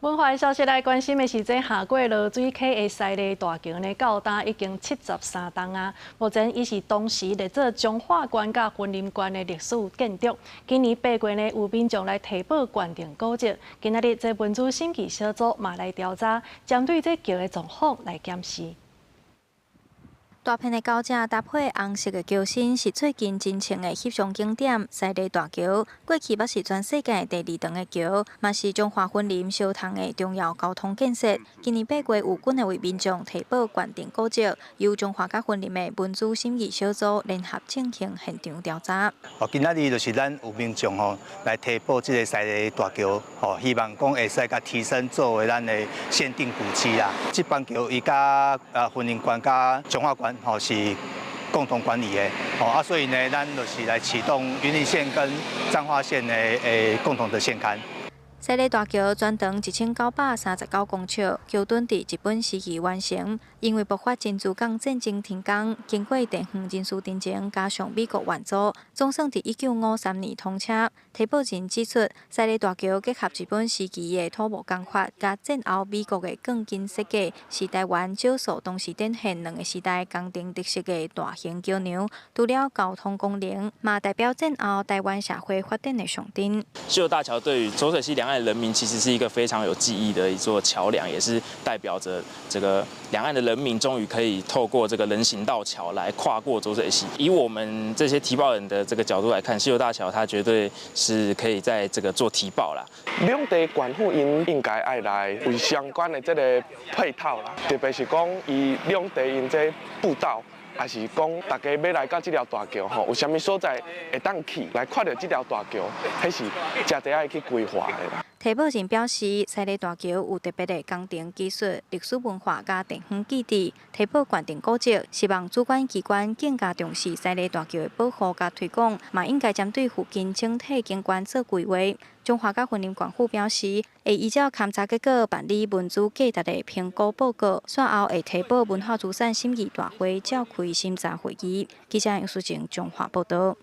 文化消息來關心的是，這下過濁水溪的西麗大橋呢，到今已經73冬啊。目前伊是當時列做彰化縣佮雲林縣的歷史建築。今年8月呢，有民眾來提報鑑定古蹟。今仔日這文資審議小組嘛來調查，針對這橋的狀況來檢視。大片的高架搭配紅色的橋身，是最近真穿的翕相景點西麗大橋。過去捌是全世界第二長的橋，嘛是彰化雲林相通的重要交通建設。今年8月有幾若位民眾提報鑑定古蹟，由彰化佮雲林的文資審議小組聯合進行現場調查。哦，今仔日就是咱有民眾吼來提報這个西麗大橋，吼，希望講會使共提升作為咱的縣定古蹟啦。這枋橋伊佮雲林縣佮彰化縣吼是共同管理的，吼啊，所以呢，咱就是來啟動雲林縣跟彰化縣的共同的現勘。西麗大橋全長1939公尺，橋墩佇日本時期完成。因為爆發珍珠港戰爭停工，經過地方人士陳情，加上美國援助，總算佇1953年通車。提報人指出，西麗大橋結合日本時期的土木工法，佮戰後美國的鋼筋設計，是台灣少數同時展現兩个時代工程特色的大型橋梁。除了交通功能，嘛代表戰後台灣社會發展的象徵。溪流大橋對於濁水溪兩岸人民其實是一個非常有記憶的一座橋梁，也是代表着這個兩岸的人民終於可以透過這個人行道橋來跨過濁水溪。以我們這些提報人的這個角度來看，溪流大橋它絕對是可以在這個做提報啦。兩地縣府𪜶應該愛來為相關的這个配套啦，特別是講伊兩地𪜶這步道。抑是講大家欲來到這條大橋吼，有啥物所在會當去來看著這條大橋，彼是誠濟愛去規劃的啦。提報人表示，西麗大橋有特別的工程技術、歷史文化佮地方記憶，提報鑑定古蹟，希望主管機關更加重視西麗大橋的保護佮推廣，嘛應該針對附近整體景觀做規劃。彰化佮雲林縣府表示，會依照勘查結果辦理文資價值的評估報告，煞後會提報文化資產審議大會召開審查會議。記者楊淑靜彰化報道。